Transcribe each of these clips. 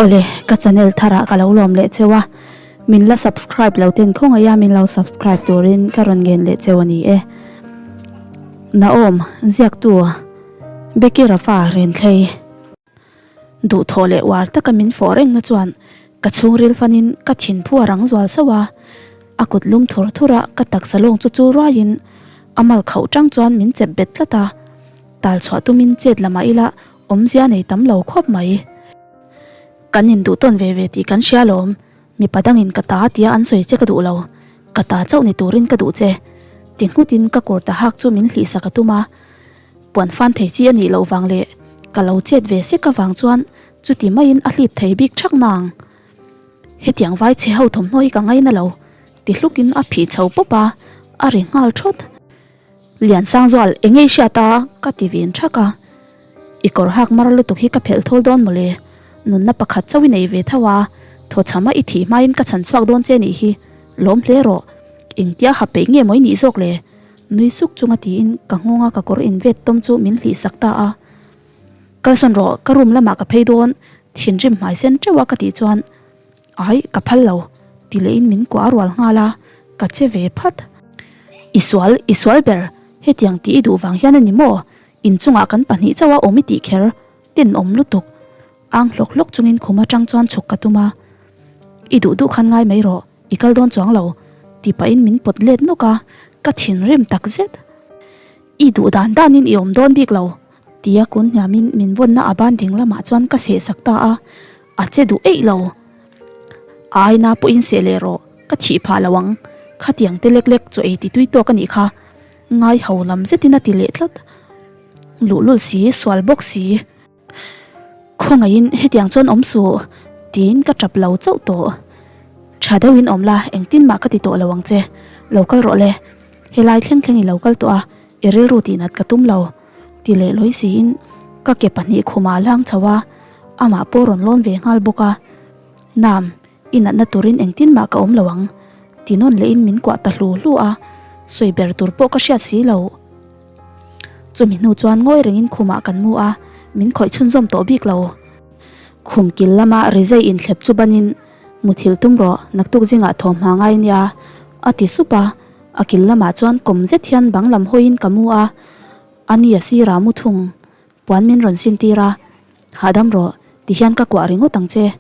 Awle, ka channel tharah ka lo lawm leh cheu a, min la subscribe lo ten khawngaih a min lo subscribe turin ka rawn ngen leh cheu a ni e. Naom, ziaktu Becky Rafa Renthlei. Duhthawh leh uar taka min fawh rengna chuan ka chhungril fanin ka thinphu a rang zual sauh a, a kut lum thur thur a ka taksa lawng chu chul ruaiin a mal khauh tang chuan min chep bet tlat a, tal chhuah tumin chet la mah ila awmzia nei tam lo khawp mai. Kan induh tawn ve ve tih kan hria alawm, mipa dangin ka ta tia an sawi che ka duh lo, ka ta chauh ni turin ka duh che, ti nghutin ka kawr ta hak chu min hlihsak a tum a. Puan fan thei chi a nih loh vang leh ka lo chet ve sek avang chuan chuti maiin a hlip thei bik thak nang. Hetiang vai chhe ho thawmhnaw hi ka ngaina lo ti hlukin a phih chho pawp a, a ri nghal thawt. Liansangzual eng nge i hriat a? ka ti vin thak a. I kawr hak mar lutuk hi ka phelh thawl dawn mawle, nunna pakhat chauh i nei ve tho a, thawchham a i thih hmain ka chhan chhuak dawn che nih hi, lawm hle rawh. Engtia ha peih nge maw i nih zawk le? Nui suk chunga tiin ka nghawnga ka kawr invet tawm chu min hlih sak ta a. Kalsawn rawh, ka room lamah ka phei dawn, thinrim hmai sen teuh a ka tih chuan Ai, ka phal lo, ti lehin min kuah rual nghal a, ka che ve phat. I sual, i sual ber, hetiang tih i duh vang hian a ni maw? Inchungah kan pahnih chauh a awm i tih kher, tenawm lutuk. Ang hlawk hlawk chungin khum atang chuan chhuk ka tum a. I duh duh khan ngai mai rawh. I kal dawn chuang lo, ti pahin min pawt let nawk a, ka thinrim tak zet. I duh dan danin i awm dawn bik lo, tia kun hniamin min vawnna a ban ding lamah chuan ka seh sak ta a, a che duh eih lo. A aina pawhin seh leh rawh, ka thih phah lo ang, khatiang te lek lek chaw ei ti tui tawk a nih kha, ngai ho lam zetin a ti leh tlat. Luhlul si, sual bawk si. Khawngaihin hetiang chuan awm suh tiin ka tap lo chauh tawh. Tha deuhin awm la, engtin mah ka ti tawh lo ang che. Lo kal rawh le. Helai thleng thleng i lo kal tawh a, i rilru tihnat ka tum lo. Ti leh lawi siin ka ke pahnih khumah a hlang chho a, amah pawh rawn lawn ve nghal bawk a. Nam, i natna turin engtin mah ka awm lo ang. Ti nawn lehin min kuah ta hlu hlu a, sawi ber tur pawh ka hriat si lo. Chumi hnu chuan ngawi rengin khumah kan mu a, min khawih chhunzawm tawh bik lo. Khum kil lama rizai inthlep chu banin, Muthilh tum rawh, naktuk zingah thawmhma ngai nia, a ti sup a. A kil lamah chuan kawm zet hian bang lam hawiin ka mu a, a ni a sirah mu thung. Puan min rawn sin tir a, Hahdam rawh, ti hian ka kuah ringawt ang che,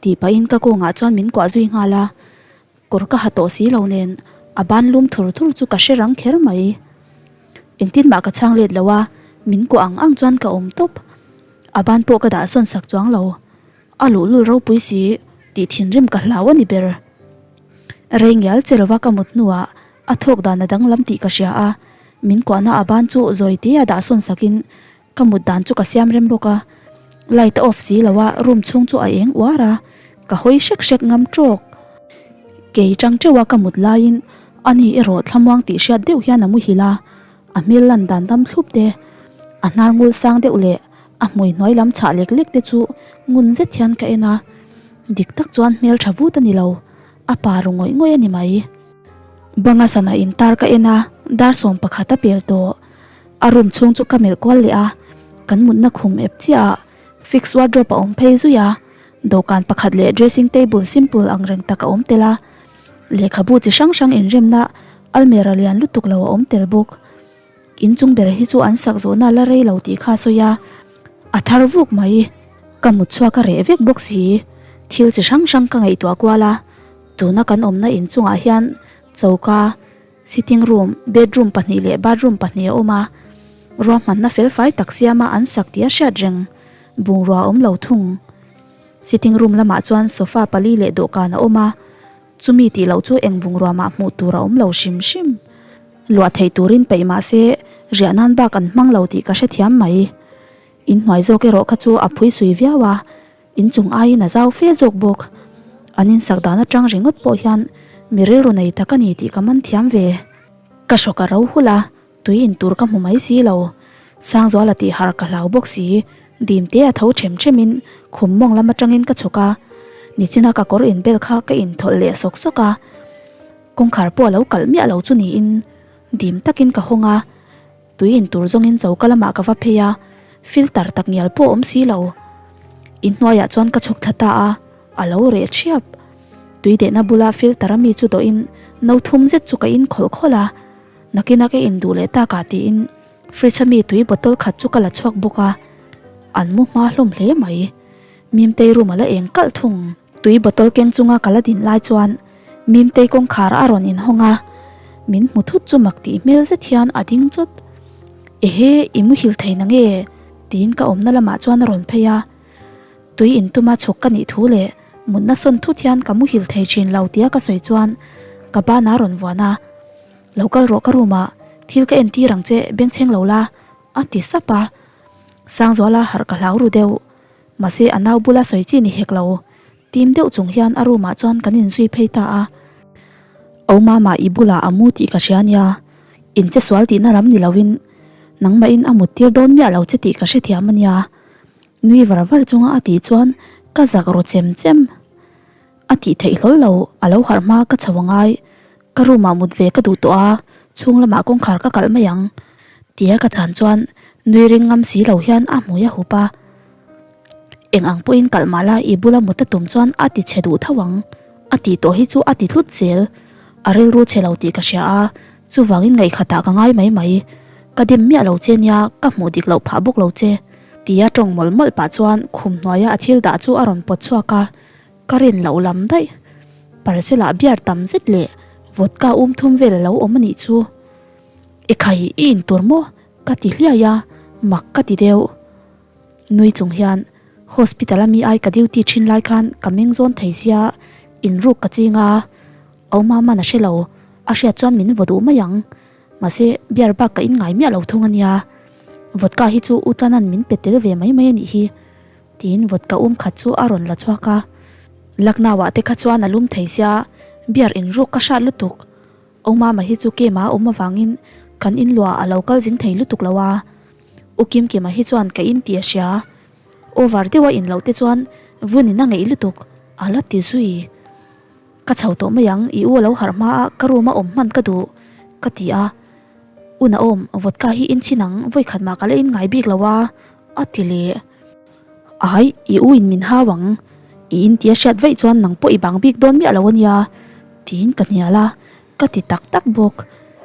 tih pahin ka kawngah chuan min kuah zui nghal a. Kawr ka ha tawh si lo nen a ban lum thur thur chu ka hre rang kher mai. Engtin mah ka chhang let lo a, min kuah ang ang chuan ka awm tawp. A ban pawh ka dah sawn sak chuang lo. A luhlul ropui si tih thinrim ka hlau a ni ber. Rei ngial che lova ka mut hnuah a thawk dan a danglam tih ka hria a, min kuahna a ban chu zawi te a dah sawn sakin Ka mut dan chu ka siam rem bawk a, light a off si lo a, room chhung chu a eng uar a, ka hawi hrek hrek ngam tawk. Kei tang teuh a ka mut laiin ani erawh thlamuang tih hriat deuh hian a muhil a, a hmel lan dan dam thlup te, a hnar ngul sang deuh leh a hmui hnuai lam chhah lek lek te chu ngun zet hian ka en a, dik tak chuan hmel tha vut a ni lo, a pa ru ngawih ngawih a ni mai. Banga sana intar ka en a, dar 11 a pel tawh. A room chhung chu ka melh kual leh a, kan mutna khum ep chiah ah fix wardrobe a awm phei zui a, dawhkan pakhat leh dressing table simple ang reng tak a awm tel a, lehkhabu chi hrang hrang inremna almera lian lutuk lo a awm tel bawk. Inchung ber hi chu an sak zawhna la rei lo tih kha a sawi a, a thar vuk mai. Ka mut chhuak a reh vek bawk si, thil chi hrang hrang ka ngaihtuah kual a, tuna kan awmna inchungah hian choka, Sitting room, bedroom pahnih leh bathroom pahnih a awm a, ruahmanna felfai tak siama an sak tih a hriat reng, bungrua a awm lo thung. Sitting room lamah chuan sofa pali leh dawhkan a awm a, chumi tih loh chu eng bungrua mah hmuh tur a awm lo hrim hrim. Luah theih turin peih mah se riah nan bak an hmang lo tih ka hrethiam mai. Inhnuai zawk erawh kha chu a phui sui viau a. Inchung aiin a zau fe zawk bawk. An insak dan atang ringawt pawh hian mi rilru nei tak a ni tih ka man thiam ve. Ka hrawk a ro hulh a, tui in tur ka hmu mai si lo. Sangzuala tih harh ka hlau bawk si, dim te a tho them them in khum mawng lam atangin ka chhuk a. Nichina ka kawr inbel kha ka inthawlh leh sawk sawk a. Kawngkhar pawh a lo kalh miah lo chu niin dim takin ka hawng a. Tui in tur zawngin choka lamah ka va phei a, filter tak ngial pawh a awm si lo. Inhnuaiah chuan ka chhuk thla ta a, a lo reh ṭhiap. Tui dehna bula filter a mi chu dawhin no thum zet chu ka in khawlh khawlh a, nakina ka induh leh takah tiin fridge a mi tui bottle khat chu ka la chhuak bawk a, an mu hma hlawm hle mai. Mimtei room a la eng kalh thung. Tui bottle keng chunga ka la din lai chuan Mimtei kawngkhar a rawn inhawng a, min hmu thut chu mak tih hmel zet hian a ding chawt. Ehe, i muhil thei na nge? tiin ka awmna lamah chuan a rawn phei a. Tui intuma chhuk ka nih thu leh mutna sawn thut hian ka muhil thei thin lo tia ka sawi chuan ka ban a rawn vuan a. Lo kal rawh ka room ah, thil ka entir ang che, bengchheng lo la, a ti sap a. Sangzuala harh ka hlau ru deuh. Mahse a nau bula sawi chi ni hek lo. Tim deuh chung hian a room ah chuan kan inzui phei ta a. Au mama i bulah a mu tih ka hria nia, in che sual tihna lam ni loin nangmahin a mut tir dawn miah lo che tih ka hrethiam a nia. Nui var var chunga a tih chuan ka zak ru chem chem. A tih theih hlawl lo, a lo harh hma ka chho a ngai. Ka room ah mut ve ka duh tawh a, chhung lamah kawngkhar ka kalh mai ang tia ka chhan chuan nui ring ngam si lo hian a hmui a hup a. Eng ang pawhin kalh mah la i bula mut a tum chuan a ti chhe duh tho ang. A tih tawh hi chu a ti tlut zel. A rilru chhe lo tih ka hria a, chuvangin ngaihkhatah ka ngai mai mai. Ka dim miah lo che nia, ka hmuh dik loh phah bawk lo che. Tia tawng mawlh mawlh pah chuan khum hnuaia a thil dah chu a rawn pawt chhuak a, ka rin loh lam daih. Parcel ah beer tam zet leh vodka um thum vel a lo awm a nih chu. Ekhai i intur maw? Ka ti hliai a, mak ka ti deuh. Nui chung hian hospital a mi ai ka duty thin lai khan ka meng zawn thei sia inruk ka ching a, au mama na hre lo, a hriat chuan min vaw duh mai ang. Mahse beer bak ka in ngai miah lo thung a nia, vodka hi chu U Tlanan min pe tel ve mai mai a nih hi tiin vodka um khat chu a rawn la chhuak a. Lucknow ah te kha chuan a lum thei sia beer inruk ka hrat lutuk. Au mama hi chu kema a awm avangin kan inluah a lo kal zing thei lutuk lo a. U Kimkima hi chuan ka in tih a hria. Over deuha in loh te chuan vun in a ngeih lutuk a la ti zui. Ka chho tawh mai ang, i u a lo harh hma a ka room a awm hman ka duh ka ti a. U Naom, vodka hi in chhin ang, vawikhat mah ka la in ngai bik lo a, a ti leh. Ai, i u in min hau ang, i in tih a hriat vaih chuan nang pawh i bang bik dawn miah lo a nia, tiin ka hnial a. Ka ti tak tak bawk.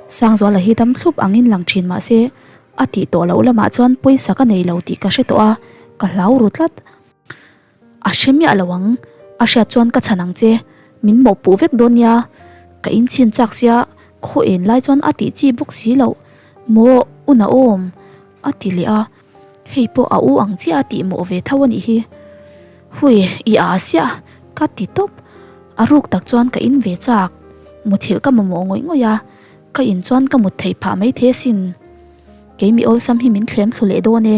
Sangzuala hi dam thlup angin lang thin mah se, a tih tawh loh lamah chuan pawisa ka nei lo tih ka hre tawh a, ka hlau ru tlat. A hre miah lo ang, a hriat chuan ka chhan ang che, min mawhpuh vek dawn nia. Ka inchhin chak sia, khaw en lai chuan a tih chi bawk si loh. Maw, u Naom? a ti leh a. Hei pawh a u ang chiah a tih mawh ve tho a nih hi. Hui, i aa siah, ka ti tawp. A ruk tak chuan ka in ve chak. Muthilh ka mamawh ngawih ngawih a, ka in chuan ka mut theih phah mai thei asin. Keimi awlsam hi min thlem thlu leh dawn e.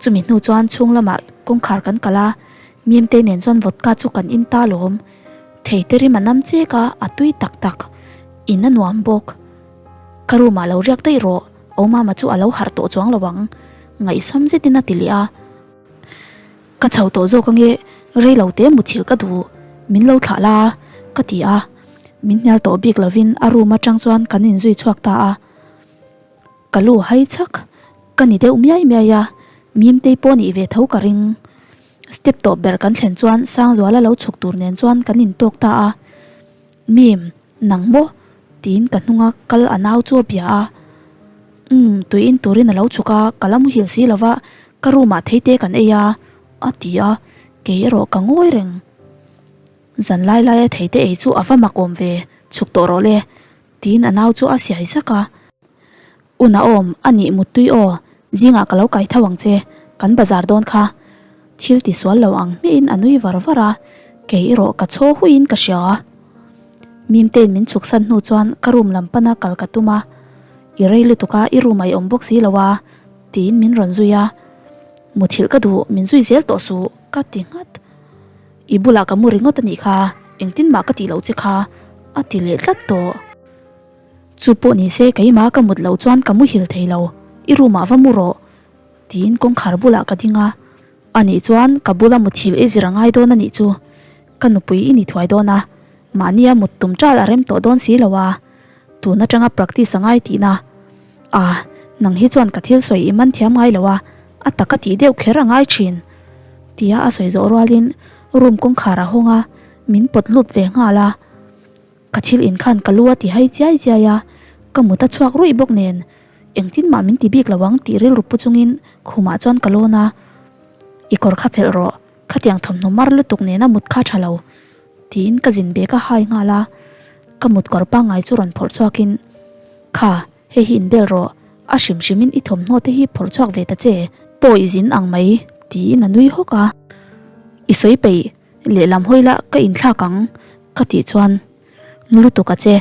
Chumi hnu chuan chhung lamah kawngkhar kan kal a, Mimtei nen chuan vodka chu kan in ta lawm. Thei te rim a nam chek a, a tui tak tak. In a nuam bawk. Ka room ah lo riak daih rawh, Au mama chu a lo harh tawh chuang lo ang, ngaihsam zetin a ti leh a. Ka chho tawh zawk ange, rei lo te muthilh ka duh, min lo thlah la, ka ti a. Min hnial tawh bik lovin a room atang chuan kan inzui chhuak ta a. Ka lu hai chak, ka ni deuh miai miai a, Mimtei pawh nih ve tho ka ring. Step tawp ber kan thlen chuan Sangzuala lo chhuk tur nen chuan kan intawk ta a. Mim, nang maw? Tiin ka hnunga kal a nau chu a bia a. Umm, tui in turin a lo chhuk a, ka la muhil si lova, ka room ah theite kan ei a, a ti a, kei erawh ka ngawi reng. Zan lai laia theite ei chu a va mak awm ve, chhuk tawh rawh le, tiin a nau chu a siai zak a. U Naom, a nih muttui aw, zingah ka lo kai tho ang che, kan bazar dawn kha. Thil ti sual lo ang hmiahin a nui var var a, kei erawh ka chhaw huiin ka hria. Mimtein min chhuksan hnu chuan ka room lam pana kal ka tum a, I rei lutuk a, i room ah i awm bawk si lo a, tiin min rawn zui a. Muthilh ka duh, min zui zel tawh suh, ka ti nghat. I bulah ka mu ringawt a nih kha, engtin mah ka tih loh che kha, a ti leh tlat tawh. Chu pawh ni se keimah ka mut loh chuan ka muhil thei lo, i room ah va mu rawh, tiin kawngkhar bulah ka ding a. Anih chuan ka bula muthilh i zir a ngai dawn anih chu, ka nupui i ni thuai dawn a, mahnia mut tum ṭal a rem tawh dawn si lo a, tun aṭanga practice a ngai tihna. Ah, nang hi chuan ka thil sawi i man thiam ngai lo a, a taka tih deuh kher a ngai ṭhin. Tia a sawi zawh rualin room kawngkhar a hawng a, min pawt lut ve nghal a. Ka thil in khan ka lu a ti hai chiai chiai a, ka mut a chhuak ruih bawk nen engtin mah min ti bik lo ang tih rilru pu chungin khumah chuan ka lawn a. I kawr kha phelh rawh, khatiang thawmhnaw mar lutuk nena mut kha tha lo tiin ka zin bek a hai nghal a. Ka mut kawr pangngai chu rawn phawrh chhuakin Kha, hei hi inbel rawh, a hrim hrimin i thawmhnaw te hi phawrh chhuak ve ta che, pawi zin ang mai tiin a nui hawk a. I sawi peih, lehlam hawi lah ka inthlak ang ka tih chuan lutuk a che,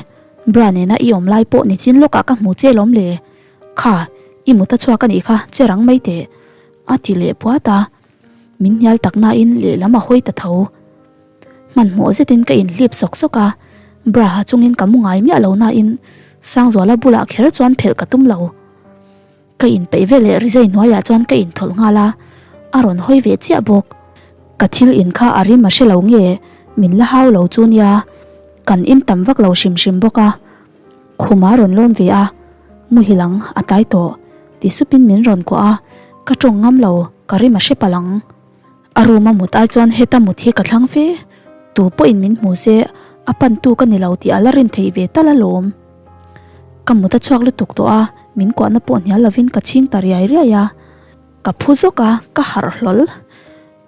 bra nena i awm lai pawh nichin lawkah ka hmu che lawm le, kha i mut a chhuak a nih kha che rang mai teh a ti leh puat a, min hnial tak nain lehlam a hawi ta tho. Hmanhmawh zetin ka inhlip sawk sawk a, bra ha chungin ka mu ngai miah lo nain Sangzuala bulah kher chuan phelh ka tum lo. Ka inpeih ve leh rizai hnuaiah chuan ka inthawlh nghal a, a rawn hawi ve chiah bawk. Ka thil in kha a rim a hre lo nge min la hau lo chu nia, kan in tam vak lo hrim hrim bawk a. Khum a rawn lawn ve a, muhil ang a tlai tawh ti supin min rawn kuah a, ka tawng ngam lo, ka rim a hre palh ang. A room a mut ai chuan heta mut hi ka thlang fe, tu pawhin min hmu se a pantu ka ni lo tih a la rin theih ve tal alawm. Ka mut a chhuak lutuk tawh a, min kuahna pawh hnial lovin ka chhing ta riai riai a. Ka phu zawk a, ka harh hlawl.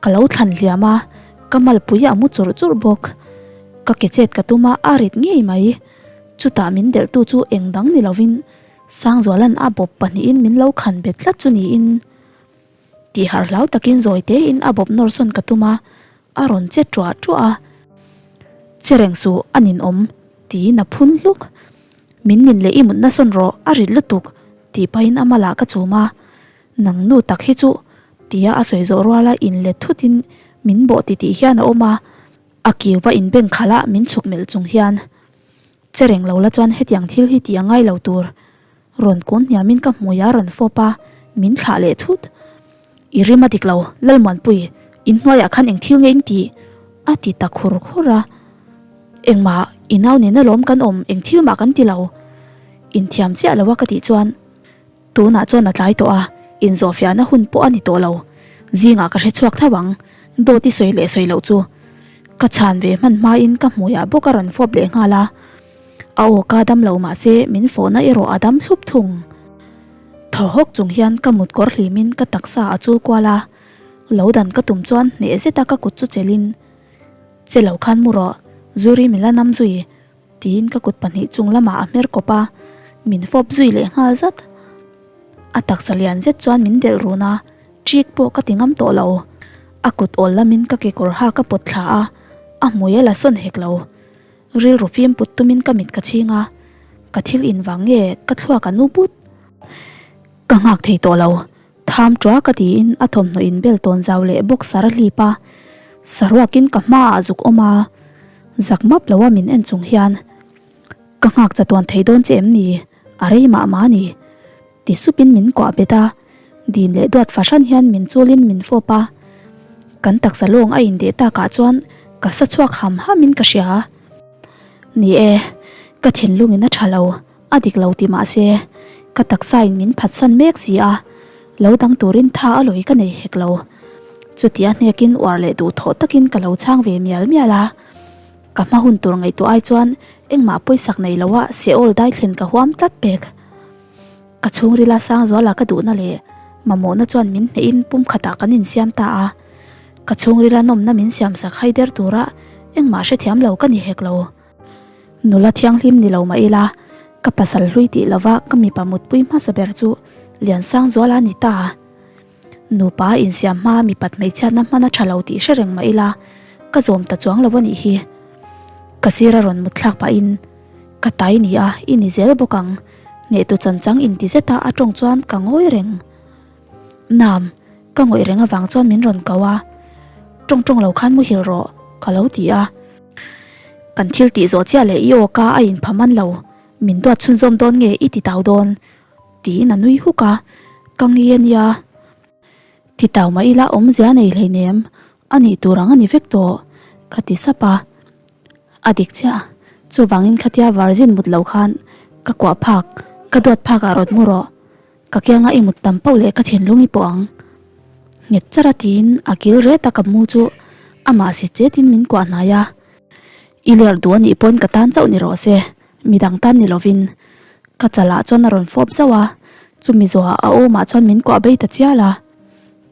Ka lo thlan hliam a, ka malpui a mu churh churh bawk. Ka ke chet ka tum a, a rit ngei mai. Chutah min delhtu chu eng dang ni lovin Sangzuala'n a bawp pahnihin min lo khan bet tlat chu niin. Tih harh hlau takin zawi tein a bawp nawr sawn ka tum a, a rawn che ṭuah ṭuah a. Che reng suh, a ninawm, tiin a phun hluk. Min nin leh i mutna sawn rawh, a rit lutuk, tih pahin a malah ka chum a. Nang nu tak hi chu, tia a sawi zawh ruala inlet thutin min bawh titih hian a awm a. A kiu va inbeng khalh a min chhuk melh chung hian, Che reng lo la chuan hetiang thil hi tih a ngai lo tur. Rawn kun hniamin ka hmui a rawn fawp a, min thlah leh thut. I rim a dik lo, Lalmuanpui, in hnuaiah khan eng thil nge in tih? a ti ta khur khur a. Engmah, i nau nena lawm kan awm, eng thil mah kan ti lo. Inthiam chiah lo a ka tih chuan, Tunah chuan a tlai tawh a, inzawhfiahna hun pawh a ni tawh lo. Zingah ka hre chhuak tho ang, dawt i sawi leh sawi loh chu. Ka chhan ve hman hmain ka hmuiah bawk a rawn fawp leh nghal a. A aw ka dam lo mahse min fawhna erawh a dam thlup thung. Thaw hawk chung hian ka mut kawr hlimin ka taksa a chul kual a, lo dan ka tum chuan hneh zeta ka kut chu chelhin, Che lo khan mu rawh, Zuri min la nam zui, tiin ka kut pahnih chung lamah a hmer kawp a, min fawp zui leh nghal zat. A taksa lian zet chuan min delh run a, ṭik pawh ka ti ngam tawh lo. A kut awl lamin ka kekawr ha ka pawt thla a, a hmui a la sawn hek lo. Rilru fim put tumin ka mit ka chhing a, ka thil in vang nge ka thluak a nu but. Ka nghak thei tawh lo, tham ṭua ka tiin a thawmhnaw in bel tawn zau leh boxer a hlip a, saruakin ka hmaah zuk awm a, zak map lo a min en chung hian ka nghak chatuan thei dawn che em ni, a rei mah mah a ni. Ti supin min kuah bet a, dim leh duat fahran hian min chulin min fawp a. Kan taksa lawng a indeh takah chuan ka sa chhuak ham hamin ka hria. Ni e, ka thinlungin a tha lo, a dik lo ti mah se, ka taksain min phatsan mek si a, lo dang turin tha a lawi ka nei hek lo. Chutia hnekin uar leh duhthawh takin ka lo chhang ve mial mial a. Ka hma hun tur ngaihtuah ai chuan engmah pawisak nei loa Seol dai thlen ka huam tlat pek. Ka chhungrila Sangzuala ka duhna leh mamawhna chuan min hnehin pumkhatah kan insiam ta a. Ka chhungrila nawmna min siamsak hai der tura engmah hrethiam lo ka ni hek lo. Nula thianghlim ni lo mah ila, ka pasal hlui tih lova ka mipa mutpui hmasa ber chu Liansangzuala a ni ta. Nupa insiam hma mipat hmeichhiatna hman a tha lo tih hre reng mah ila, ka zawm ta chuang lo a nih hi. Ka sira rawn mut thlak pahin, Ka tai ni a, i ni zel bawk ang. Hnehtu chanchang inti zeta a tawng chuan ka ngawi reng. Nam, ka ngawih reng avang chuan min rawn ko a, Tawng tawng lo khan muhil rawh, ka lo ti a. Kan thil tih zawh chiah leh i aw ka a inpha man lo, min duat chhunzawm dawn nge i ti tau dawn? Tiin a nui huk a, Ka ngi a nia. Ti tau mah ila awmzia nei hleinem, a nih tur ang a ni vek tawh, ka ti sap a. A dik chiah, chuvangin khatia virgin mut lo khan ka kuah phak, ka duat phak ah rawt mu rawh, ka kianga i mut tam pauh leh ka thinlung i pawh ang. Nghet char a tiin a kil ret a ka mu chu amah si chetin min kuah hnai a. I ler duh anih pawn ka tan chauh ni rawh se, midang tan ni lovin. Ka chalah chuan a rawn fawp zauh a, chumi zawhah a awmah chuan min kuah bei ta chial a.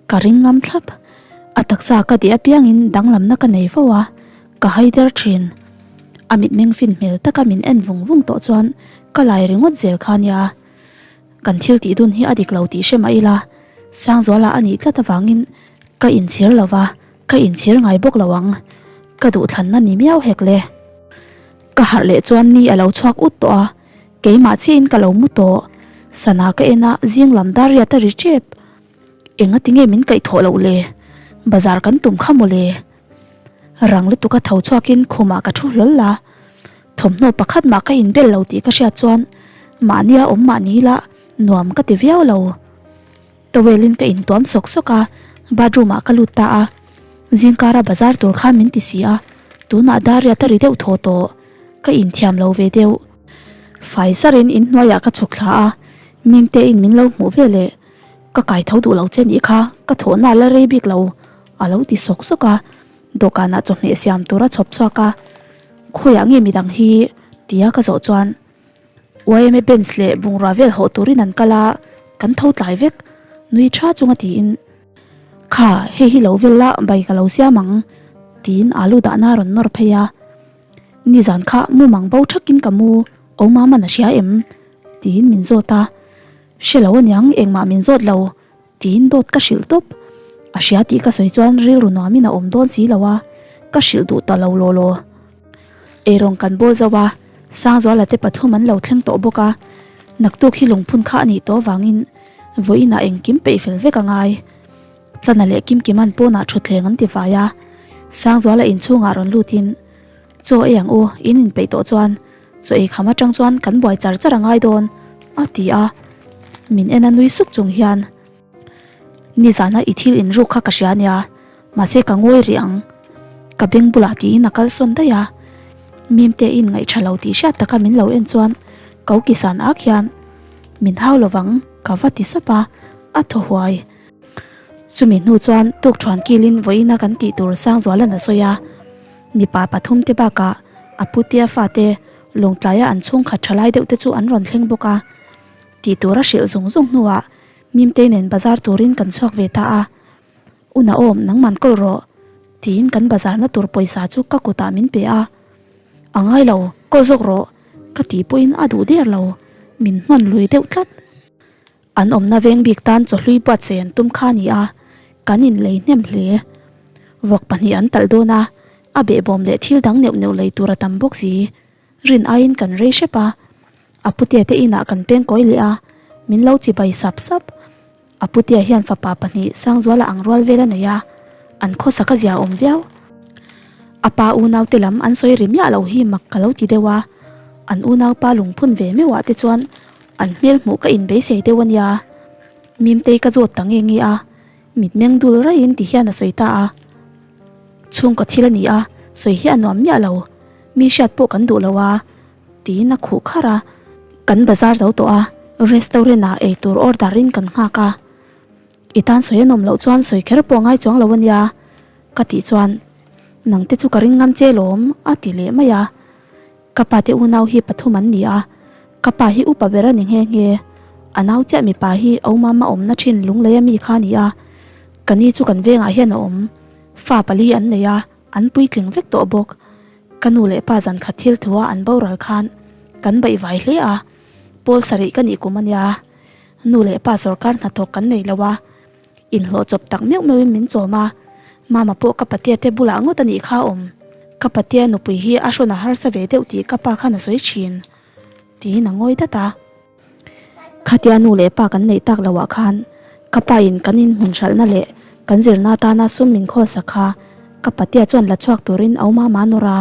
Ka ring ngam thlap. A taksa ka deh apiangin danglamna ka nei fo a, ka hai der thin. A mitmeng fin hmel taka min en vung vung tawh chuan ka lai ringawt zel kha nia. Kan thil tih dun hi a dik lo tih hre mah ila, Sangzuala a nih tlat avangin ka inchhir lo va, ka inchhir ngai bawk lo ang. Ka duhthlanna ni miau hek le. Ka harh leh chuan ni a lo chhuak ut tawh a, keimah chiahin ka lo mu tawh. Sana ka en a, zing lam dar riat a ri tep. Enga tinge min kaih thawh loh le? Bazar kan tum kha maw le? Rang lutuk a tho chhuakin khumah ka thu hlawl a, thawmhnaw pakhat mah ka inbel lo tih ka hriat chuan mahnia awm mah ni ila nuam ka ti viau lo. Towel in ka intuam sawk sawk a, bathroom ah ka lut ta a, zingkara bazar tur khan min ti si a, tunah dar riat a ri deuh thaw tawh, ka inthiam lo ve deuh. Fai sarin inhnuaiah ka chhuk thla a, Mimte in min lo hmuh veleh. Ka kai tho duh lo che nih kha, ka thawhna la rei bik lo, a lo ti sawk sawk a. Dawhkanah chawhmeh siam tur a chhawp chhuak a, Khawiah nge midang hi? tia ka zawh chuan yma bench leh bungrua vel hawh turin an kal a, kan tho tlai vek, nui tha chunga tiin, Kha, hei hi lo vel la, bai ka lo siam ang, tiin alu dahna a rawn nawr phei a. Nizan kha mumang bo thakin ka mu, Awmama'n a hria em? tiin min zawt a. Hre lo aniang engmah min zawt lo tiin dawt ka hrilh tawp. A hria tih ka sawi chuan rilru nuamin a awm dawn si lo a, ka hrilh duh ta lo law law. Eirawng kan bawl zo a, Sangzuala te pathum an lo thleng tawh bawk a, naktuk hi lungphun kha a nih tawh avangin vawiinah engkim peih fel vek a ngai. Tlana leh Kimkima'n pawnah thutthleng an ti vai a, Sangzuala inchhungah rawn lutin, Chaw ei ang u, in inpeih tawh chuan Chaw ei kham atang chuan kan buai char char a ngai dawn, a ti a. Min en a nui suk chung hian, Nizana i thil inruk kha ka hria nia, mahse ka ngawi rih ang. Ka beng bulah tiin a kal sawn daih a. Mimte in ngaihṭha lo tih hriat taka min lo en chuan ko kisan ak hian, Min hau lovang, ka va ti sap a, a thaw huai. Chumi hnu chuan tukṭhuan kilin vawiina kan tih tur Sangzualan a sawi a. Mipa pathum te bakah a putea fate lawngtlaia an chhungkhat tha lai deuh te chu an rawn thleng bawk a. Tih tur a hrilh zung zung hnuah Mimtei nen bazar turin kan chhuak ve ta a. U Naom, nangman kawl rawh, tiin kan bazarna tur pawisa chu ka kutah min pe a. A ngai lo, kawl zawk rawh, ka tih pawhin a duh der lo, min hnawn lui deuh tlat. An awmna veng bik tan chawhlui buatsaih an tum kha a ni a, kan inlei hnem hle. Vawk pahnih an talh dawn a, a behbawm leh thil dang neuh neuh lei tur a tam bawk si. Rin aiin kan rei hrep a, a putea te inah kan peng kawi leh a, min lo chibai sap sap. A putea hian fapa pahnih Sangzuala ang rual vel a nei a, an khawsak a zia awm viau. A pa unaute lam an sawi ri miah lo hi mak ka lo ti deuh a, an unaupa lungphun ve meuhah te chuan An hmel hmuh ka inbeisei deuh a nia. Mimtei ka zawt ta nge nge a, mitmeng dul raiin ti hian a sawi ta a. Chhungkaw thil a ni a, sawi hi a nuam miah lo. Mi hriat pawh kan duh lo a, tiin a khuh kharh a. Kan bazar zo tawh a, restaurant ah eitur order in kan nghak a. I tan sawi a nawm loh chuan sawi kher pawh a ngai chuang lo a nia, ka tih chuan, Nangte chu ka ring ngam che lawm, a ti leh mai a. Ka pa te unau hi pathum an ni a, ka pa hi upa ber a ni nghe nghe. A nau chiah mipa hi Aumama awmna thin Lungleia mi kha a ni a, ka ni chu kan vengah hian a awm. Fa pali an nei a, an puitling vek tawh bawk. Ka nu leh pa zan khat thil thua an boral khan kan baihvai hle a, pawl sarih ka nih kum a nia. Nu leh pa sawrkar hnathawk kan nei lo a, Inhlawh chawp tak meuh meuhin min chawm a, Mama pawh ka patea te bulah ngawt a nih kha awm. Ka patea nupui hi a hrawn a harsa ve deuh tih ka pa khan a sawi thin, tiin a ngawi dat a. Khatia nu leh pa kan neih tak loah khan ka pa in kan inhmun hralhna leh kan zirna atana sum min khawlsak kha ka patea chuan la chhuak turin au mama nawr a.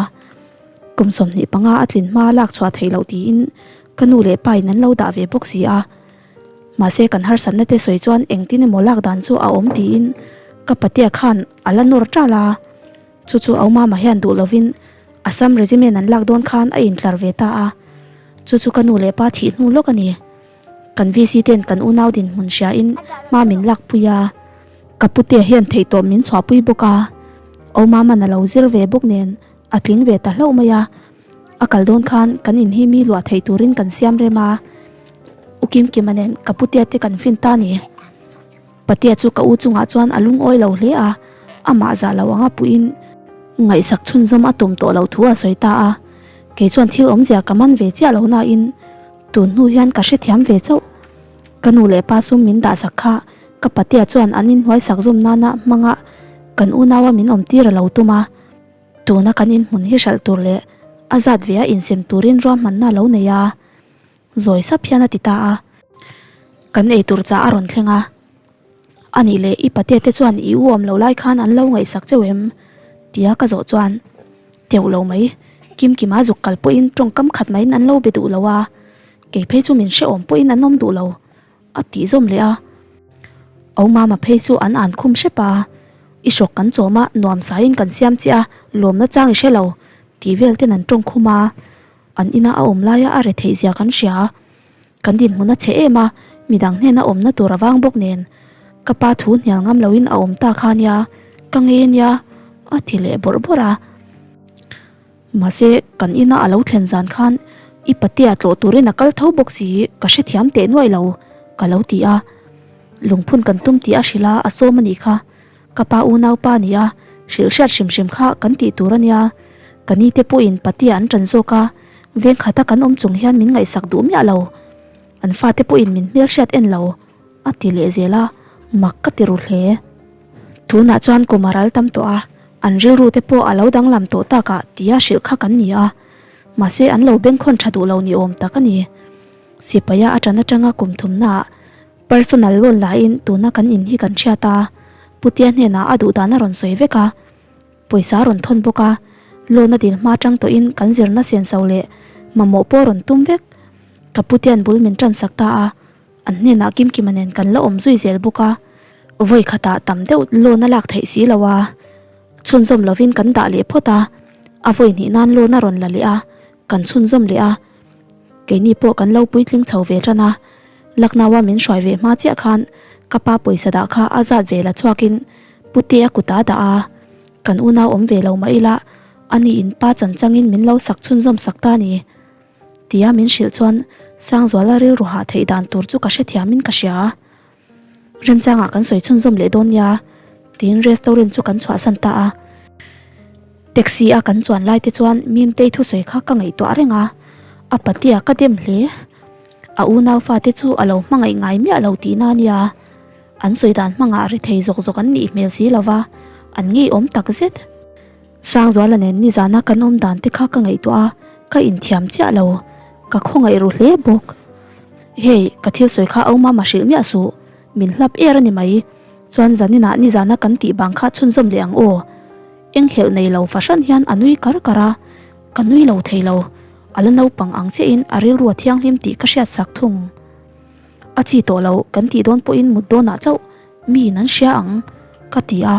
Kum 25 a tlin hma lak chhuah theih loh tiin ka nu leh pa in an lo dah ve bawk si a. Mahse kan harsatna te sawi chuan engtin emaw lak dan chu a awm tiin ka patea khan a la nawr ṭal a. Chu chu Aumama hian duh lovin Assam Regiment an lak dawn khan a intlar ve ta a. Chu chu ka nu leh pa thih hnu lawk a ni. Kan VC ten kan unau dinhmun hriain hma min lakpui a. Ka putea hian theihtawp min chhuahpui bawk a, Awmaman a lo zir ve bawk nen a tling ve ta hlauh mai a. A kal dawn khan kan in hi mi luah theih turin kan siam rem a, U Kimkima nen ka putea te kan fin ta ni. Patea chu ka u chungah chuan a lungawi lo hle a, amah zah lo anga puiin ngaihsak chhunzawm a tum tawh loh thu a sawi ta a. Kei chuan thil awmzia ka man ve chiah lo nain tun hnu hian ka hrethiam ve chauh. Ka nu leh pa sum min dahsak kha ka patea chuan an inhnuaisak zawm nana hmanga kan unaua min awmtir a lo tum a. Tuna kan inhmun hi hralh tur leh a zat ve a insem turin ruahmanna a lo nei a, zawi sap hian a ti ta a. Kan eitur chah a rawn thleng a, A nih leh i patea te chuan i u awm lo lai khan an lo ngaihsak cheu em? tia ka zawh chuan teuh lo mai, Kimkima zuk kal pawhin tawngkam khat maiin an lo be duh lo a, kei phei chu min hrehawm pawhin an awm duh lo. A tih zawm leh a. Au mama phei chu an an khum hrep a, I hrawk kan chawm a, nuam saiin kan siam che a, lawmna chang i hre lo, tih vel ten an tawng khum a. An ina a awm laia a retheih zia kan hria a, kan dinhmun a chhe em a, midang hnena awmna tur a vang bawk nen, ka pa thu hnial ngam loin a awm ta kha nia, ka ngei ania, a ti leh bawrh bawrh a. Mahse, kan ina a lo thlen zan khan i patea tlawh turin a kal tho bawk si, ka hrethiam teh nuai lo, ka lo ti a. Lungphun kan tum tih a hrilh a, a sawm a nih kha. Ka pa unaupa a ni a, hrilh hriat hrim hrim kha kan tih tur a nia. Ka ni te pawhin patea an ṭan zawk a, veng khata kan awm chung hian min ngaihsak duh miah lo. An fate pawhin min hmelhriat en lo, a ti leh zel a, mak ka ti ru hle. Tunah chuan kum a ral tam tawh a, an rilru te pawh a lo danglam tawh takah tia hrilh kha kan ni a, mahse an lo bengkhawn tha duh lo ni awm tak a ni. Sipaia a tan atanga kum thumnaah personal loan lain tuna kan in hi kan hriat a, Putia hnenah a duh dan a rawn sawi vek a, pawisa a rawn thawn bawk a, loan a dil hma atang tawhin kan zirna senso leh mamawh pawh a rawn tum vek. Ka Putia'n bul min tansak ta a. An hnenah Kimkima nen kan la awm zui zel bawk a, vawi khatah tam deuh loan a lak theih si lo a, chhunzawm lovin kan dah leh phawt a, a vawi hnih nan loan a rawn la leh a, kan chhunzawm leh a, keini pawh kan lo puitling chho ve tan a, Lucknow-a min hruai ve hma chiah khan ka pa pawisa dah kha a zat ve la chhuakin Pute a kut a dah a, kan unau awm ve lo mah ila ani in pa chan changin min lo sak chhunzawm sak ta a ni. Tia min hrilh chuan Sangzuala rilru hah theih dan tur chu ka hrethiamin ka hria a. Remchangah kan sawi chhunzawm leh dawn nia tiin restaurant chu kan chhuahsan ta a. Taxi a kan chuan lai te chuan Mimtei thusawi kha ka ngaihtuah reng a, a patea ka dem hle. A unau fate chu a lo hmangaih ngai miah lo tihna a nia. An sawi dan hmangah rethei zawk zawk an nih hmel si lova, an ngeiawm takzet. Sangzuala nen nizana kan awm dan te kha ka ngaihtuah a, ka inthiam chiah lo, ka khawngaih ru hle bawk. Hei, ka thil sawi kha au mama hrilh miah suh, min hlap er a ni mai, chuan zaninah nizana kan tih bang kha chhunzawm leh ang aw. Enghelh nei lo fahran hian a nui kar kar a, ka nui lo thei lo, a la naupang ang chiahin a rilru a thianghlim tih ka hriat sak thung. A chi tawh lo, kan tih dawn pawhin mut dawnah chauh miin an hria ang, ka ti a.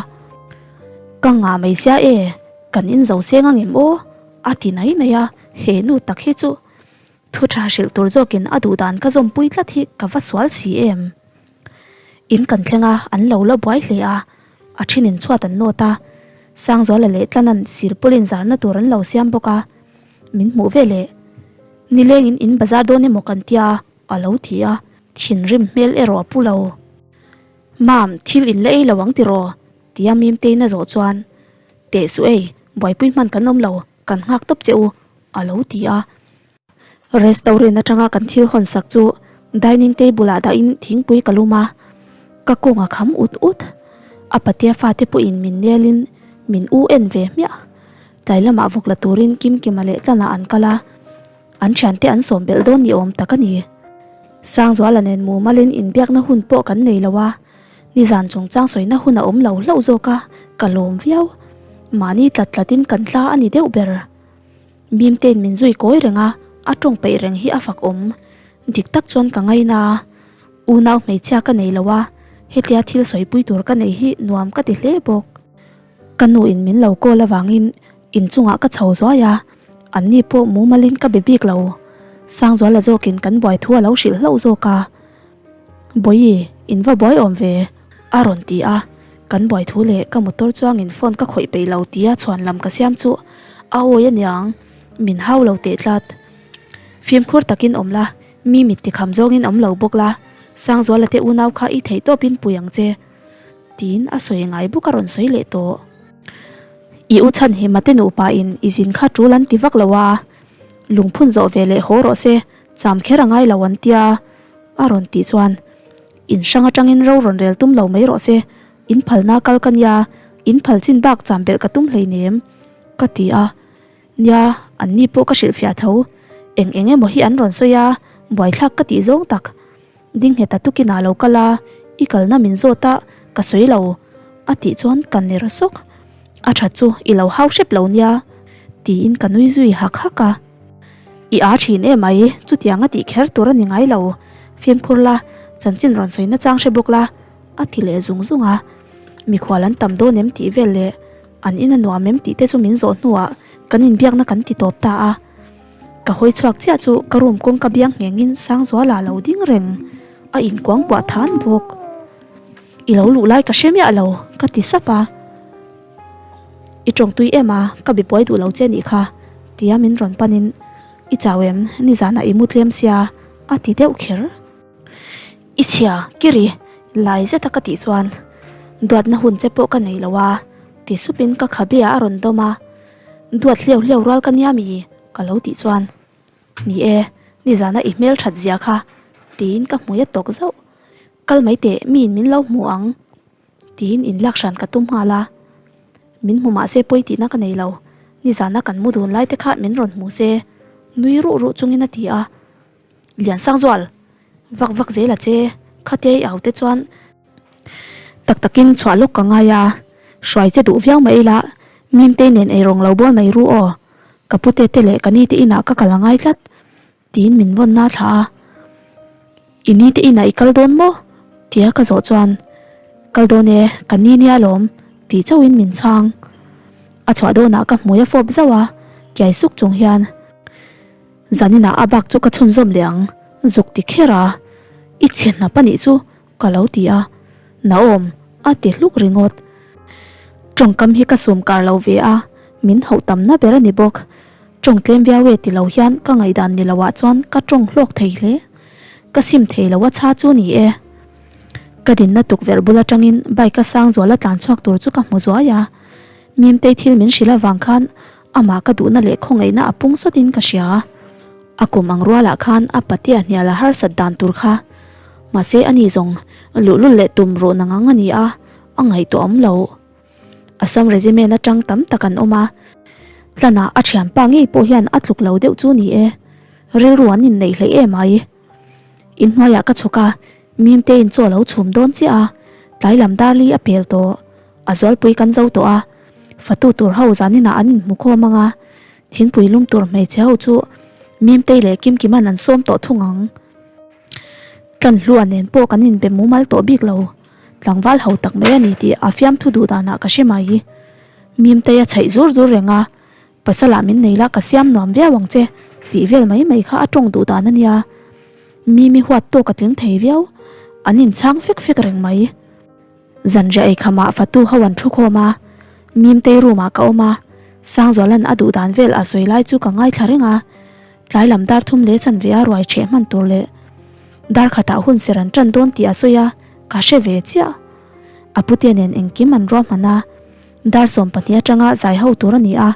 Ka ngah mai sia e, kan in zo seng ang em aw? a ti nai nai a, he nu tak hi chu thu tha hrilh tur zawkin a duh dan ka zawmpui tlat hi ka va sual si em. In kan thleng a, an lo la buai hle a, a thinin chhuat an nawt a, Sangzuala leh Tlanan sirpawlin zarna tur an lo siam bawk a, min hmuh ve leh nilengin in bazar dawn emaw kan tia a lo ti a, thinrim hmel erawh a pu lo. Mam, thil in la ei lo ang tiraw? Tia Mimtein a zawh chuan, Teh suh ei, buaipui hman kan awm lo, kan nghak tawp che u, a lo ti a. Restaurant atanga kan thil hawn sak chu dining table ah dahin thingpui ka lum a, ka kawng a kham ut ut. A patea fate pawhin min nelin min u en ve hmiah. Tlai lamah vawk la turin Kimkima leh Tlanah an kal a. An thiante an sawm belh dawn ni awm tak a ni. Sangzuala nen mumalin inbiakna hun pawh kan nei lo a, nizan chungchang sawina hun a awm lo hlauh zawk a, ka lawm viau. Mahni tlat tlatin kan tla a ni deuh ber. Mimtein min zui kawi reng a, a tawng peih reng hi a fak awm. Dik tak chuan ka ngaina a, unau hmeichhia ka nei lo a, hetia thil sawipui tur ka nei hi nuam ka ti hle bawk. Ka nu in min lo call avangin inchungah ka chho zuai a, anni pawh mumalin ka be bik lo. Sangzuala zawkin kan buai thu a lo hrilh hlauh zawk a, Bawihi, in va buai awm ve, a rawn ti a. Kan buai thu leh ka motor chuangin phone ka khawih peih lo tia chhuan lam ka siam chu a awi aniang, min hau lo teh tlat. Fimkhur takin awm la, mi mit tikham zawngin awm lo bawk la, Sangzuala te unau kha i theih tawpin pui ang che, tiin a sawi ngai bawk a rawn sawi leh tawh. I u chhan hi mate nupa in i zin kha tul an ti vak lo a, lungphun zawh ve leh haw rawh se, cham kher a ngai lo an tia, a rawn tih chuan in hrang atangin ro rawn rel tum lo mai rawh se, in phalna kal ka nia, in phal chin bak cham belh ka tum hleinem, ka ti a. Nia, an ni pawh ka hrilhfiah tho. Eng eng emaw hi an rawn sawi a, buaithlak ka tih zawng tak. Dinghet a tukin ah lo kal a, i kalna min zawt a, ka sawi lo, a tih chuan ka ner sawk. A tha chu i lo hau hrep lo nia, tiin ka nui zui hak hak a. I aa thin em mai, chutiang a tih kher tur a ni ngai lo. Fimkhur la, chanchin rawn sawi nachang hre bawk la, a ti leh zung zung a. Mikhual an tam dawn em tih vel leh An in a nuam em tih te chu min zawh hnuah kan inbiakna kan ti tawp ta a. Ka hawi chhuak chiah chu ka room kawngka biang nghengin Sangzuala lo ding reng a inkuangkuah than bawk. I lo luh lai ka hre miah lo ka ti sap a. I tawngtui em a, ka be buai duh lo che nih kha tia min rawn panin I chau em nizanah i mu tlem sia a ti deuh kher. I chhia, Kiri, lai zeta ka tih chuan duatna hun che pawh ka nei lo a, ti supin ka khabe ah a rawn dawm a, duat hliau hliau rual ka nia mi? ka lo tih chuan, Ni e, nizana i hmel that zia kha, tiin ka hmui a tawk zauh, Kal mai teh, miin min lo hmu ang, tiin inlak hran ka tum nghal a, min hmu mahse pawi tihna ka nei lo, nizana kan mu dun lai te kha min rawn hmu se, nui ruh ruh chungin a ti a. Liansangzual, vak vak zel a che, khatia i au te chuan tak takin chhuah lawk ka ngai a, hruai che duh viau mai ila, Mimtei nen eirawng lo bawl mai ru aw, ka pute te leh ka ni te inah ka kal a ngai tlat, tiin min vawn na thla a. I ni te inah i kal dawn maw? tia ka zawh chuan, Kal dawn e, ka ni nia lawm, tih chauhin min chhang. A chhuah dawnah ka hmui a fawp zauh a, kiai suk chung hian. Zaninah a bak chu ka chhunzawm leh ang, zuk ti kher a, i chhe hnap a nih chu ka lo ti a, Naom a ti hluk ringawt. Tawngkam hi ka sum kar lo ve a, min hauh tamna ber a ni bawk. Tawng tlem viau e ti lo hian ka ngaihdan ni loah chuan ka tawng hlawk thei hle. Ka sim thei lo a chha chu ni e. Ka dinna tukverh bul atangin bike a sang zual a tlan chhuak tur chu ka hmu zuai a, Mimtei thil min hrilh avang khan Amah ka duhna leh khawngaihna a pung sawtin ka hria. A kum ang rualah khan a patea hnial a harsat dan tur kha. Mahse ani zawng luhlul leh tum ruh nangang a ni a, a ngaihtuah awm lo. Assam Regiment atang tam tak an awm a, tlanah a thianpa ngei pawh hian a tluk lo deuh chu ni e. Rilru an inneih hleih em ai. Inhnuaiah ka chhuk a, Mimtein chaw a lo chhum dawn chiah a, tlai lam darli a pel tawh. A zualpui kan zo tawh a, fatu tur ho zaninah an inhmu khawm ang a, thingpui lum tur hmeichhe ho chu Mimtei leh Kimkima'n an sawm tawh thung ang. Tlanhlua nen pawh kan inbe mumal tawh bik lo, tlangval ho tak mai a ni tih a fiamthu duh danah ka hre mai. Mimtei a chhaih zur zur reng a, Pasalah min nei la ka siam nuam viau ang che tih vel mai mai kha a tawng duh dan a nia. Mimi huat tawk a tling thei viau, an inchhang fek fek reng mai. Zanriah eikhamah fatu ho an thu khawm a, Mimtei room ah ka awm a, Sangzuala'n a duh dan vel a sawi lai chu ka ngaithla reng a, tlai lam dar thum leh chanve a ruai ṭheh hman tur leh dar khatah hun ser an ṭan dawn tih a sawi a, ka hre ve chiah. A putea nen engkim an ruahman a, dar 12 aṭanga zai ho tur a ni a,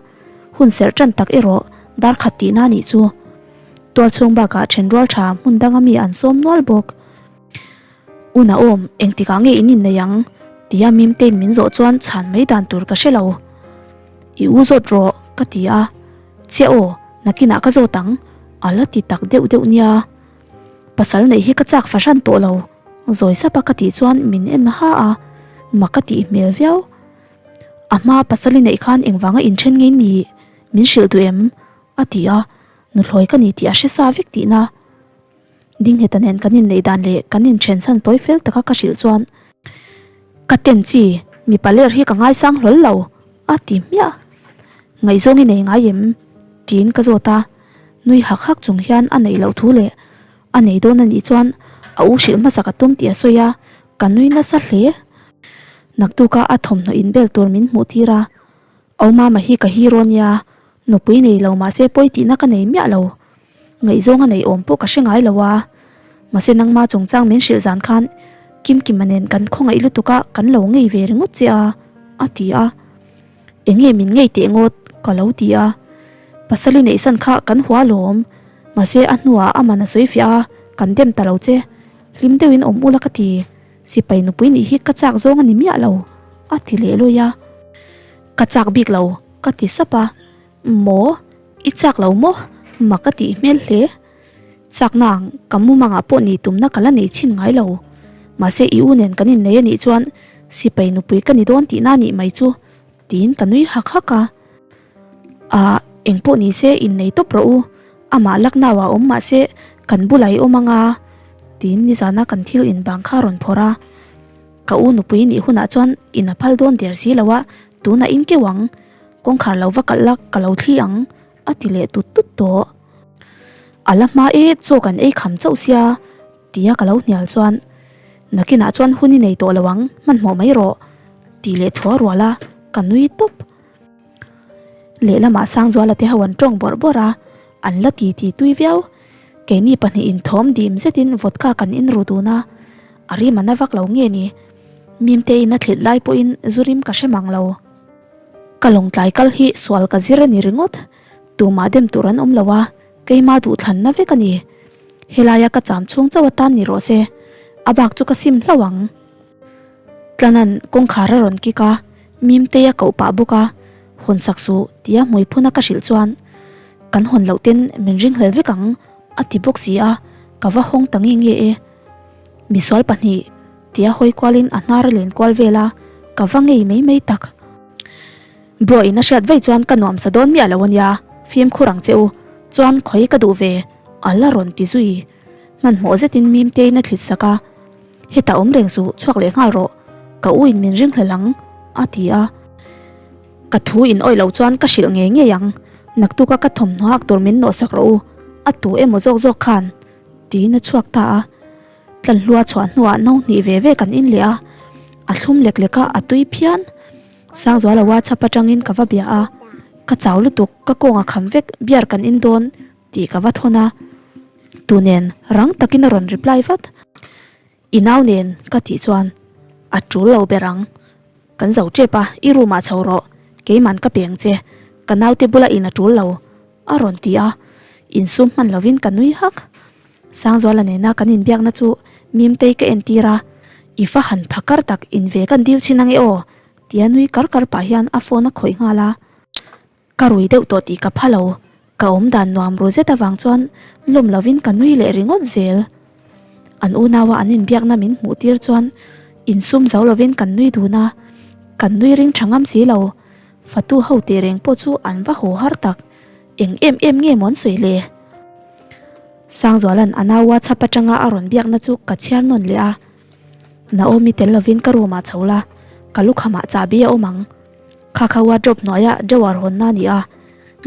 hun serh ṭan tak erawh dar khat tihna a nih chu. Tualchhung bakah ṭhenrual ṭha hmun danga mi an sawm nual bawk. U Naom, engtikah nge in innei ang? tia Mimtein min zawh chuan chhan mai dan tur ka hre lo. I u zawt rawh, ka ti a. Chiah aw, nakinah ka zawt ang, a la ti tak deuh deuh nia. Pasal neih hi ka chak fahran tawh lo, zawi sapa ka tih chuan min en ha a, mak ka tih hmel viau. A hma pasal i neih khan engvanga inthen ngei ni min hrilh duh em? a ti a, nuthlawi ka ni tih a hre sa vek tihna. Dingheta nen kan inneih dan leh kan inthen chhan tawi fel taka ka hrilh chuan ka ten chi mipa ler hi ka ngaisang hlawl lo a ti hmiah. Ngaihzawng i nei ngai em? tiin ka zawt a, nui hak hak chung hian a neih loh thu leh a nei dawn a nih chuan a u hrilh hmasa ka tum tih a sawi a, ka nui nasa hle. Naktuka a thawmhnaw inbel tur min hmuh tir a, Au mama hi ka hero nia, nupui nei lo mahse pawi tihna ka nei miah lo. Ngaihzawng a nei awm pawh ka hre ngai lo a, mahse nangma chungchang min hrilh zan khan Kimkima nen kan khawngaih lutuk a kan lo ngei ve ringawt che a, a ti a. Enge min ngei teh ngawt? ka lo ti a. Pasal i neihsan kha kan hua lawm, mahse a hnuah a man a sawi fiah a, kan dem ta lo che. Hlim deuhin awm ula ka ti. Sipai nupui nih hi ka chak zawng a ni miah lo, a ti leh lawi a. Ka chak bik lo, ka ti sap a. Maw? I chak lo maw? Mak a tih hmel hle. Chakna ang ka mumangah pawh nih tumna ka la nei chhin ngai lo. Mahse i u nen kan innei a nih chuan sipai nupui ka ni dawn tihna a nih mai chu, tiin ka nui hak hak a. Ahh, engpawh ni se innei tawp rawh u, amah Lucknow ah awm mahse kan bulah i awm anga, tiin nizana kan thil inbang kha a rawn phawrh a. Ka u nupui nih hunah chuan in a phal dawn der si lo a, tunah in keuh ang, kawngkhar lo va kalh la ka lo thli ang, a ti leh tut tut tawh. A la hma e, chaw kan ei kham chauh sia, tia ka lo hnial chuan, Nakinah chuan hun i nei tawh lo ang, hmanhmawh mai rawh, tih leh thuah rual a, ka nui tawp. Lehlamah Sangzuala te ho an tawng bawrh bawrh a, an la ti ti tui viau. Keini pahnihin thawm dim zetin vodka kan in ru dun a, a rim a na vak lo nge ni. Mimtein a thlit lai pawhin zu rim ka hre mang lo. Ka lawngtlai kal hi sual ka zir a ni ringawt. Tumah dem tur an awm lo a, keima duhthlanna vek a ni. Helaia ka cham chhung chauh atan ni rawh se, a bak chu ka sim hlauh ang. Tlanan kawngkhar a rawn kik a, Mimtei a koh pah bawk a, Hawn sak suh tia hmui phuna ka hrilh chuan kan hawn loh ten min ringhlel vek ang a ti bawk si a, ka va hawng ta nge nge e. Misual pahnih tia hawi kualin a hnar a len kual vel a, ka va ngei mai mai tak. Bro in a hriat vaih chuan ka nuamsa dawn miah lo ania, fimkhur ang che u, chuan khawi ka duh ve a la rawn ti zui. Hmanhmawh zetin Mimteiin a thlit sak a, Hetah awm reng suh, chhuak leh nghal rawh, ka u in min ringhlel ang, a ti a. Ka thu in awih loh chuan ka hrilh ngei ngei ang, naktuka ka thawmhnaw hak tur min nawh sak rawh u, a tu emaw zawk zawk khan, tiin a chhuak ta a. Tlanhlua chhuah hnuah no hnih ve ve kan in leh a, a thlum lek lek a, a tui phian. Sangzuala WhatsApp atangin ka va bia a, ka chau lutuk, ka kawng a kham vek, beer kan in dawn, Tih ka va thawn a, tu nen rang takin a rawn reply vat. I nau nen ka tih chuan a tul lo ber ang, kan zo tep a, i room ah chho rawh, keiman ka peng che, ka naute bula in a tul lo a rawn ti a, insum hman lovin ka nui hak. Sangzuala nena kan inbiakna chu Mimtei ka entir a, i fa han pha kar tak in ve kan dil chhin ange aw tia nui kar kar pah hian a phone a khawih nghal a. Ka rui deuh tawh tih ka pha lo, ka awm dan nuam ru zet avang chuan lawm lovin ka nui leh ringawt zel. An unaua an inbiakna min hmuh tir chuan insum zo lovin kan nui dun a, kan nui ring tha ngam si lo. Fatu ho tih reng pawh chu an va haw har tak, eng em em nge maw an sawi le? Sangzuala'n a naua chhap atanga a rawn biakna chu ka chhiar nawn leh a, Naomi tel lovin ka room ah chho la, ka lukhamah chahbi a awm ang. Kha kha wardrobe hnuaia drawer hawnna a ni a,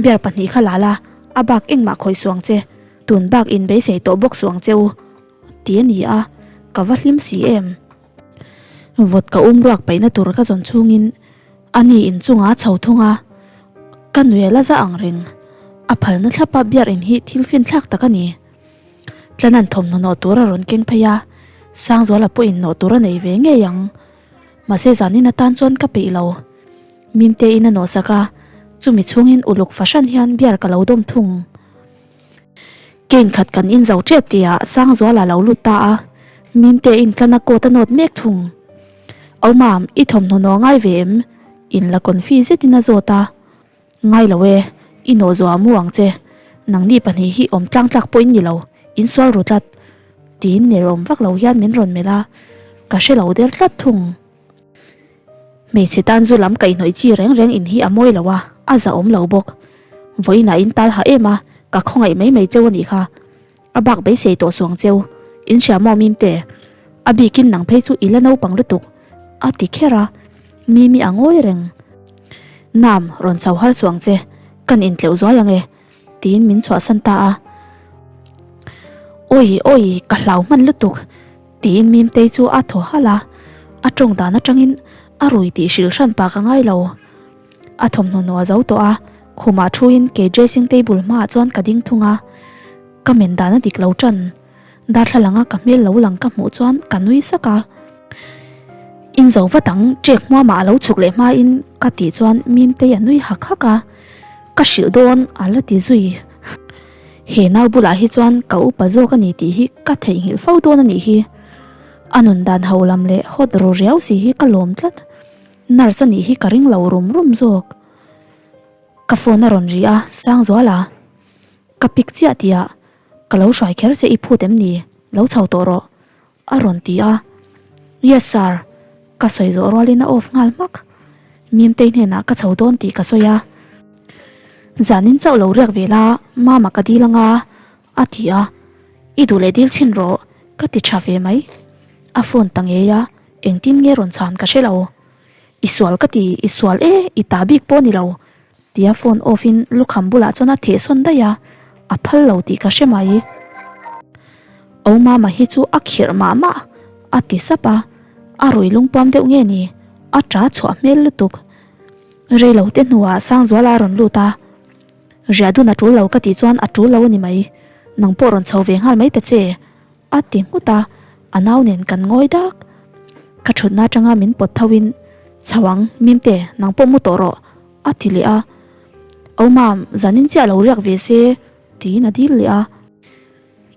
beer pahnih kha la la, a bak engmah khawih suh ang che, tun bak in beisei tawh bawk suh ang che u, ti a ni a, ka va hlim si em. Vawt ka um ruak paihna tur ka zawn chhungin a ni inchungah a chho thung a, ka nuih a la za ang reng, a phalna thlapa beer in hi thil finthlak tak a ni. Tlanan thawmhnaw nawh tur a rawn keng phei a, Sangzuala pawhin nawh tur a nei ve ngei ang. Mahse zanin atan chuan ka peih lo. Mimte in a nawhsak a, chumi chhungin uluk fahran hian beer ka lo dawm thung. Cane khat kan in zo tep tihah Sangzuala lo lut ta a, Mimte in tlana coat a nawt mek thung. Au mam, i thawmhnaw nawh ngai ve em? In la confi zetin a zawt a. Ngai lo e, i nawh zuah mu ang che. Nangni pahnih hi awm tlang tlak pawh in ni lo, in sual ru tlat. Tiin nelawm vak lo hian min rawn melh a, ka hre lo der tlat thung. Hmeichhe tan zu lam kaihhnawih chi reng reng in hi a mawi lo a, a zahawm lo bawk. Vawiinah in tal hah em a, ka khawngaih mai mai cheu a nih kha. A bak beisei tawh suang cheu, in hria maw Mimte? A bikin nang phei chu i la naupang lutuk, a ti kher a, Mimi a ngawi reng. Nam, rawn chho har suang che, kan intleuh zuai ang e. Tiin min chhuahsan ta a. Awi awi ka hlau hman lutuk tiin Mimtei chu a thaw halh a, a tawng dan atangin A rui tih hrilh hran pah ka ngai lo. A thawmhnaw nawh a zo tawh a, khumah thuin kei dressing table hmaah chuan ka ding thung a. Ka men dan a dik lo tan. Darthlalanga ka hmel lo lang ka hmuh chuan ka nui sak a. In zo vat ang, ṭek hmuamah a lo chhuk leh hmain ka tih chuan Mimtei a nui hak hak a. Ka hrilh dawn a la ti zui. He nau bulah hi chuan ka upa zawk a ni tih hi ka theihnghilh fo dawn a nih hi. A nun dan ho lam leh hawt ru riau si hi ka lawm tlat. Nurse a nih hi ka ring lo rum rum zawk. Ka phone a rawn ri a, Sangzuala. Ka pick chiah tihah ka lo hruai kher che i phut em ni? Lo chho tawh rawh. A rawn ti a. Yes sir. Ka sawi zawh rualin a off nghal hmak. Mimtei hnenah ka chho dawn tih ka sawi a. Zanin chauh lo riak ve la, mama ka dil anga a ti a. I duh leh dil chhin rawh ka ti tha ve mai. A phone ta ngei a, engtin nge rawn chhan ka hre lo. I sual ka ti, i sual e, i ta bik pawh ni lo. Tia phone off in lukham bulah chuan a theh sawn daih a, a phal lo tih ka hre mai. Au mama hi chu a khirh mah mah a ti sap a, a rui lungpuam deuh nge ni, a ta chhuah hmel lutuk. Rei lo te hnuah Sangzuala a rawn lut a, Riahdun a tul lo ka tih chuan a tul lo a ni mai, nang pawh rawn chho ve nghal mai ta che. A ti nghut a, a nau nen kan ngawi dak. Ka thutna atanga min pawt tho in, Chho ang, Mimte, nang pawh mu tawh rawh, a ti leh a. Au mam, zanin chiah lo riak ve se, tiin a dil leh a.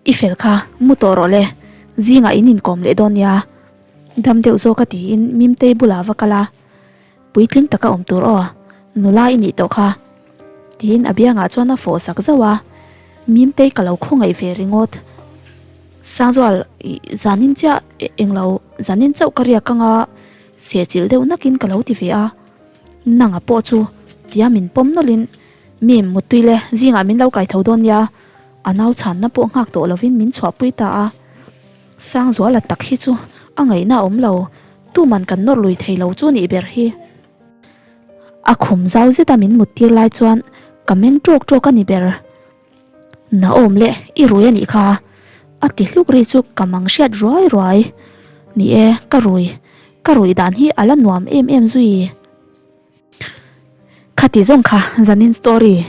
I fel kha, mu tawh rawh le, zingah in inkawm leh dawn nia. Dam deuh zawk a tiin Mimtei bulah va kal a. Puitling taka awm tur aw, nula i nih tawh kha. Tiin a biangah chuan a fawh sak zauh a, Mimtei ka lo khawngaih ve ringawt. Sangzual, zanin chiah englo, zanin chauh ka riak anga sehchilh deuh nakin ka lo ti ve a. Nanga pawh chu tia min pawm nawlhin, Mim, muttui le, zingah min lo kai tho dawn nia, a nau chhanna pawh nghak tawh lovin min chhuahpui ta a. Sangzuala tak hi chu a ngaihna a awm lo, tuman kan nawr lui thei lo chu nih ber hi. A khum zau zeta min mut tir lai chuan ka meng ṭawk ṭawk a ni ber. Naawm leh i rui a nih kha, a ti hluk ri chu ka mang hriat ruai ruai. Ni e, ka rui, ka rui dan hi a la nuam em em zui. Khati zawng kha zanin story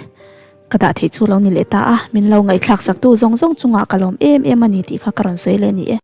ka dah theih chu lo ni leh ta a, min lo ngaihthlak saktu zawng zawng chungah ka lawm em em a ni tih kha ka rawn sawi leh a ni e.